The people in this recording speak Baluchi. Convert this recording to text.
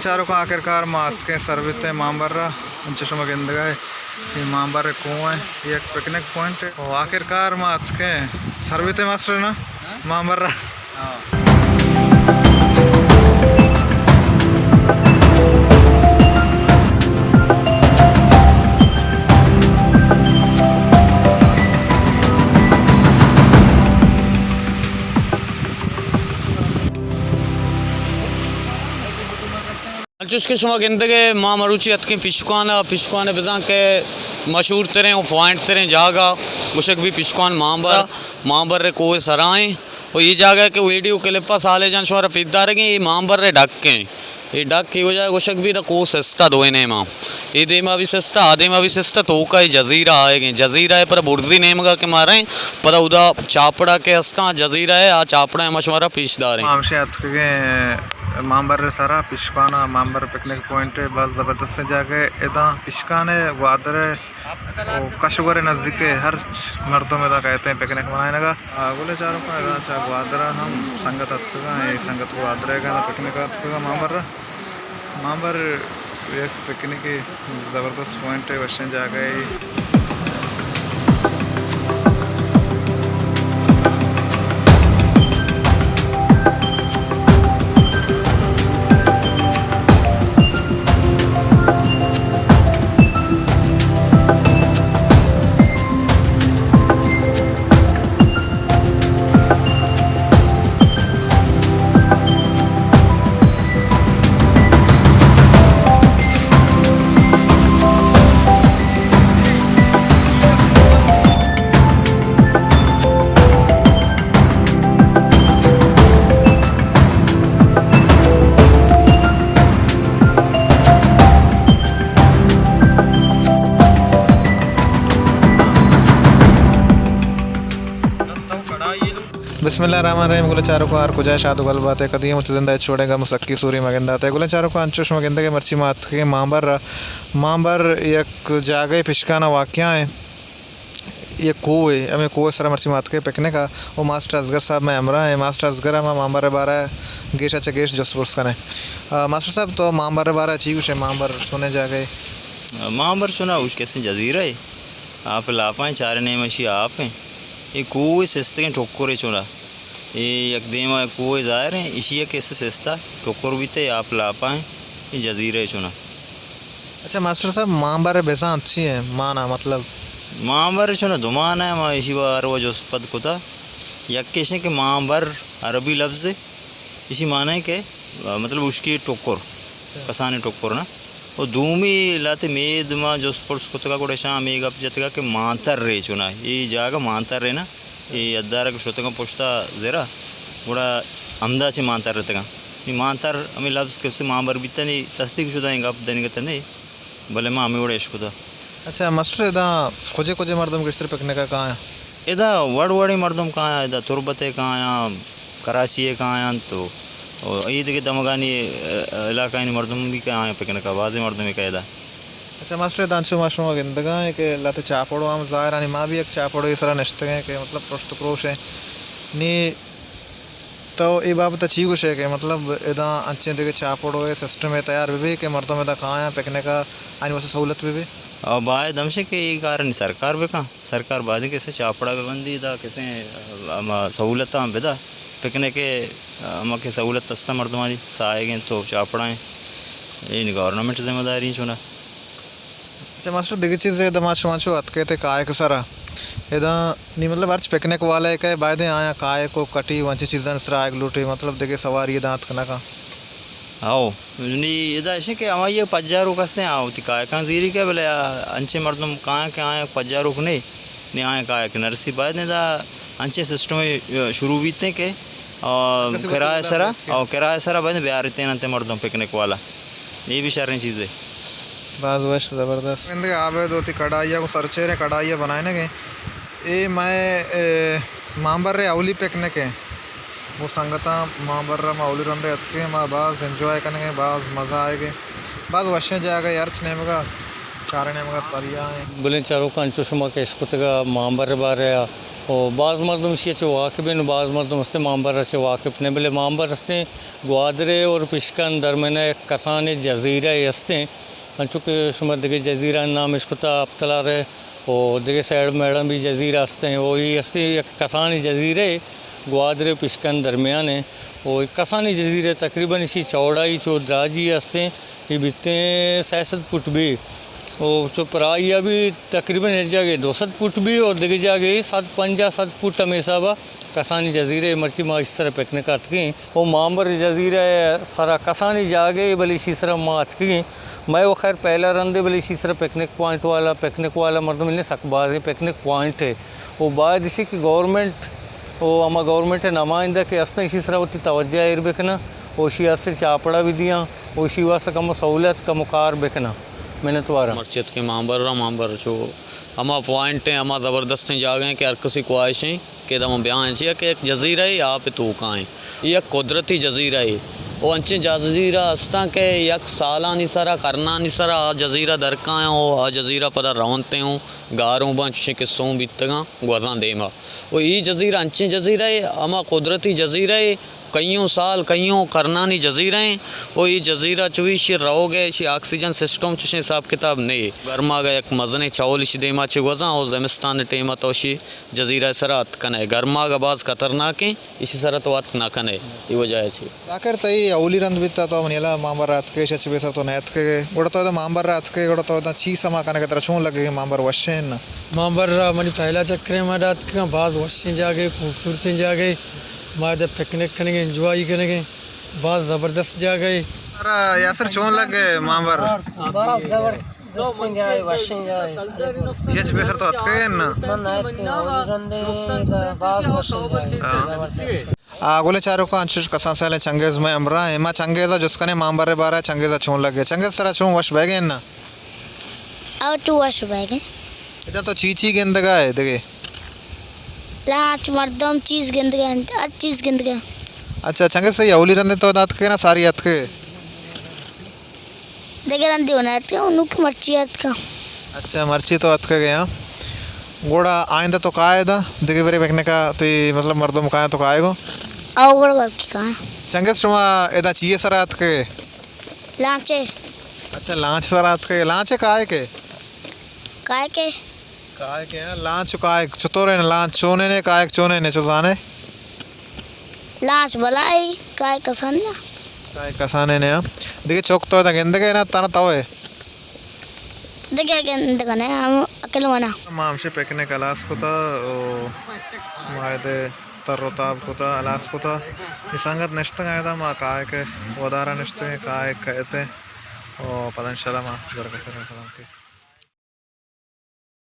چاروکاں، آخرکار ما اتکیں سربیتیں مامبر ءَ، انچو شما گندگ ءَ اے مامبر ءِ کوہ ءَ یک پکنک پوائنٹ ءَ۔ او آخرکار ما اتکیں سربیتیں ماسٹر نا؟ مامبر ءَ۔ انچوش کہ شما گندگ ءَ ما مروچی اتکیں پشکان ءَ، پشکان ءَ بزاں کہ مشہور تریں و پوائنٹ تریں جاگہ گوشگ بی پشکان مامبر، مامبر ءِ کوہ ءِ سرا ایں۔ و اے جاگہ کہ ویڈیو کلپ ءَ صالح جان شمارا پیش دارگ ایں، اے مامبر ءِ ڈک ایں۔ اے ڈک اے وجہ گوشگ بی دا کوہ سستا دوئیں نیما۔ اے دیما بی سستا، آ دیما بی سستا، توکا اے جزیرہ آئیگ ایں۔ جزیرہ ءِ پر برزی نیمگا کہ ما رئیں، پدا اودا چاپڑا کہ ہستاں جزیرہ ءِ، آ چاپڑا ہم شمارا پیش داریں۔ ما ہمشیں اتکگیں مامبر ءِ سرا، پشکان ءَ، مامبر پکنک پوائنٹ ءَ، باز زبردستیں جاگہ ءَ۔ ادا پشکان ءَ، گوادر ءَ، او کشور ءِ نزدیک ءَ، ہرچ مردم ادا کئیت ایں پکنک منائینگ ءَ۔ آ، گلیں چاروکاں، ادا چہ گوادر ءَ ہم سنگت اتکگاں، اے سنگت گوادر ءَ گانا پکنک ءَ اتکگاں مامبر ءَ۔ مامبر یک پکنک زبردست پوائنٹ ءِ، وشیں جاگہ ءِ۔ بسم اللہ الرحمن الرحیم۔ گلیں چاروکاں، ہر کجا شاد و گل بات ئے، کدی ہم وتی زند ءَ ہچ وڑیں غم و سکی سوری مہ گندات ئے۔ گلیں چاروکاں، انچو شما گندگ ئے مرچی ما اتکگیں مامبر ءَ۔ مامبر یک جاگہے پشکان ءَ واقع ایں، یک کوہے، ہمے کوہ ءِ سرا مرچی ما اتکگیں پکنک ءَ، و ماسٹر اصغر صاحب مئے ہمراہ ایں۔ ماسٹر اصغر ءَ ما مامبر ءِ بارہ ءَ گیش ءَ چہ گیش جست پرس کنیں۔ آ، ماسٹر صاحب، تو مامبر ءِ بارہ ءَ چی گوش ئے؟ مامبر چونیں جاگہے؟ مامبر چونا اوش کسیں جزیرہ ئے۔ آپ لاپائیں، چاریں نیم اشی آپ ایں۔ اے کوہ سستگیں ٹکرے چونا۔ اے یک دیما کوہ ظاہر ایں، اشی یک حصہ سستا ٹکر بیتے، آپ لاپائیں۔ اے جزیرہ چونا۔ اچھا ماسٹر صاحب، مامبر بزانت چی ایں؟ مانا مطلب؟ مامبر چونا دو مانا ایں، ما اشی باروا جست پد کتا۔ یک ایش ایں کہ مامبر عربی لفظ ایں، اشی مانا ایں کہ، مطلب، اشکی ٹکر، اچھا۔ کسانیں ٹکر نا۔ و دومی لہتے مید ما جست پرس کتگا، گڑا اشاں ہمے گپ جتگا کہ مانتر رے چونا، اے جاگہ مانتر رے نا، اے ادارہ کہ شتگاں پشتا زرا، گڑا ہمدا چہ مانتر رتگاں۔ نی مانتر ہمے لفظ کہ سے مامبر بیتا، نی تصدیق شدہ ایں گپ دنیگتا نی۔ بلے ما ہمے وڑ اشکتہ۔ اچھا ماسٹر، ادا کجے کجے مردم گیشتر پکنک ءَ کایاں؟ ادا وڑ وڑیں مردم کایاں، ادا تربت ءَ کایاں، کراچی ءَ کایاں تو، او اے دگہ دمگانی، ا، علاقہانی مردم بھی کایاں پکنک ءَ، بازیں مردمے کئے ادا۔ اچھا ماسٹر، ادا انچو ما شما گندگا ایں کہ لہتے چاپڑو ہم ظاہر ایں، ما بھی یک چاپڑو ءِ سرا نشتگیں کہ مطلب پرشت پروش ایں۔ نی تو اے بابت ءَ چی گوش ئے کہ مطلب ادا انچیں دگہ چاپڑو ءِ سسٹمے تیار بہ بی کہ مردم ادا کایاں پکنک ءَ آنی واسطہ سہولت بہ بی؟ او باید ہمشے کہ اے کار نی سرکار بکن، سرکار باید کہ اسے چاپڑا بہ بندی ادا کسے ہما سہولتاں بدا پکنک ءِ ہما کہ سہولت استاں مردمانی ساہگ انت تو چاپڑا انت، اے نی گورنمنٹ ذمہ داری چونا۔ اچھا ماسٹر، دگہ چیزے، ادا ما شما چو اتکے تے کائک سرا، ادا نی مطلب ہرچ پکنک والا ءَ کہ بایدیں آیاں کائک و کٹی و انچیں چیزانی سرا آیگ لوٹی، مطلب دگہ سواری ادا اتک نہ کن۔ ہاؤ، نی ادا اشیں کہ ہمائی ءَ پجاروک ہستیں، آ وتی کائکاں زیری کہ بلے آ انچیں مردم کایاں کہ آیاں پجاروک نہ، نی آیاں کائک نہ رسی۔ باید ادا انچیں سسٹمے شروع بیتیں کہ، آ، کسی وتی کرایہ ادا سرا، بیت کہ۔ آ، کرایہ سرا باید بیارتیں انت مردم پکنک والا۔ اے بھی شریں چیزے۔ باز وش، زبردست۔ گندگے عابد وتی کڑائی ءَ گوں سرچیریں کڑائی ءَ بنائینگ ءَ۔ اے مئے، اے، مامبر ءِ اولی پکنک ءَ۔ گوں سنگتاں مامبر ءَ ما اولی رند ءَ اتکیں، ما باز انجوائے کنگ ءَ، باز مزہ آئیگ ءَ۔ باز وشیں جاگہ ءَ، ہرچ نیمگ ءَ چاریں نیمگ ءَ دریا ایں۔ بلیں چاروکاں انچو شما کہ اشکتگ ءَ مامبر ءِ بارہ ءَ و باز مردم ایشی ءَ چہ واقف انت، باز مردم ہستیں مامبر ءَ چہ واقف نہ، بلے مامبر ہستیں گوادر ءَ اور پشکن درمیان ءَ یک کسانیں جزیرہ ئے ہستیں، انچو کہ شما دگہ جزیرہ نام اشکتا، اپتلار ءَ و دگہ سائیڈ میڑاں بھی جزیرہ ہستیں، و اے ہستیں یک کسانیں جزیرہ ئے گوادر ءُ پشکن درمیان ءَ، و اے کسانیں جزیرہ تقریباً ایشی چوڑائی چو دراجی ہستیں، اے بیتیں سئے سد فٹ بی، و چو پرائی ءَ بھی تقریباً یک جاگے دو سد فٹ بی اور دگہ جاگے سد پنجاہ سد فٹ ہمے حساب ءَ کسانیں جزیرہ ئے۔ مرچی ما ایشی سرا پکنک ءَ اتکیں و مامبر جزیرہ ءِ سرا کسانیں جاگہ ئے، بلے ایشی سرا ما اتکگیں۔ مئے و خیر پہلا رندے، بلے ایشی سرا پکنک پوائنٹ والا، پکنک والا مردم نے سک بازیں پکنک پوائنٹ ئے۔ و باید ایشی کہ گورنمنٹ و ہما گورنمنٹ ءِ نمائندہ کہ ہستن، ایشی سرا وتی توجہ ایر بکنن و ایشی واسطے چاپڑا بھی دیاں و ایشی واسطے کمو سہولت، کمو کار بکنن۔ منتوار آں۔ مرچی اتکیں مامبر ءَ، مامبر چو ہما پوائنٹ ایں، ہما زبردستیں جاگہ ایں کہ ہر کسی خواہش ایں کہ ادا من بیاں۔ چیا کہ یک جزیرہ ئے آپ ءِ توکا ایں، یک قدرتی جزیرہ ئے، و انچیں جزیرہ ہستاں کہ یک سالانی سرا، کرنانی سرا آ جزیرہ درکایاں و آ جزیرہ پدا رونتیں و گاروں باں، چشیں قصوں بیتگاں گوزاں دیما۔ و اے جزیرہ انچیں جزیرہ ئے، ہما قدرتی جزیرہ ئے، کئیوں سال، کئیوں کرنانی جزیرہ ایں، و اے جزیرہ چو ایشی روگ ءِ، ایشی آکسیجن سسٹم چشیں حساب کتاب نئے۔ گرماگ ءَ یک مزنیں چول ایشی دیما چہ گوزاں، و زمستان ءِ ٹیم ءَ تو ایشی جزیرہ ءِ سرا اتک کنئے۔ گرماگ ءَ باز خطرناک ایں، ایشی سرا تو اتک نہ کنئے، اے وجہ ءَ چہ۔ ذاکر، تئی اولی رند بیتا تو منی ہیالا مامبر ءَ اتکے، شچ پیسر تو نہ اتکگے۔ گڑا تو ادا مامبر ءَ اتکے، گڑا تو ادا چی سما کنگے، ترا چون لگے کہ مامبر وشیں نا؟ مامبر ءَ منی پہلا چکرے، ما ادا اتکگاں، باز وشیں جاگہے، خوبصورتیں جاگہے۔ ما ادا پکنک کنگے، انجوائے کنگے، باز زبردست جاگہے۔ ترا یاسر چون لگے مامبر؟ باز زبردستیں جاگہے، وشیں جاگہے۔ شچ پیسر تو اتکگے نا؟ من نہ اتکگاں، اولی رندے، باز وشیں جاگہے، ہاں۔ زبردست۔ آ، گلیں چاروکاں، انچوش کسان سیلیں چنگیز مئے ہمراہ ایں۔ ما چنگیز ءَ جست کنیں مامبر ءِ بارہ ءَ، چنگیز ءَ چون لگے؟ چنگیز، ترا چون، وش بیگے نا؟ او تو وش بیگے۔ ادا تو چی چی گندگا ئے دگہ؟ لانچ، مردم، چیز گندگا انت، ہر چیز گندگا۔ اچھا چنگیز، تئی اولی رندے تو ادا اتکگے نا ساری اتکگے؟ دگہ رندے و نہ اتکاں، نوں کہ مرچی اتکاں۔ اچھا، مرچی تو اتکگے ہاں۔ گڑا آئندہ تو کائے ادا؟ دگہ برے پکنک ءَ تئی مطلب مردم کایاں تو کائے گو؟ او گڑا بلکہ کایاں۔ چنگیز، شما ادا چیے سرا اتکگے؟ لانچے۔ اچھا، لانچ سرا اتکگے۔ لانچے کائے کے؟ کائے کے؟ کائے کے، ہاں، لانچ کائے چطور ایں؟ لانچ چونیں نے، کائے چونیں نے، چو زانے؟ لانچ بلائے، کائے کسان نا۔ کائے کسانے نے، ہاں۔ دگہ چک تو ادا گندگے نا، تنا تو ئے؟ دگہ گندگ نے، ہم عقل منا۔ ما ہمشی پکنک ہلاس کتا، او ما ادا تر و تاب کتا، ہلاس کتا۔ اے سنگت نشتگ ادا، ما کائے کے ودارا نشتگیں، کائے کئیت، او پدا انشاءاللہ ما در کپیں۔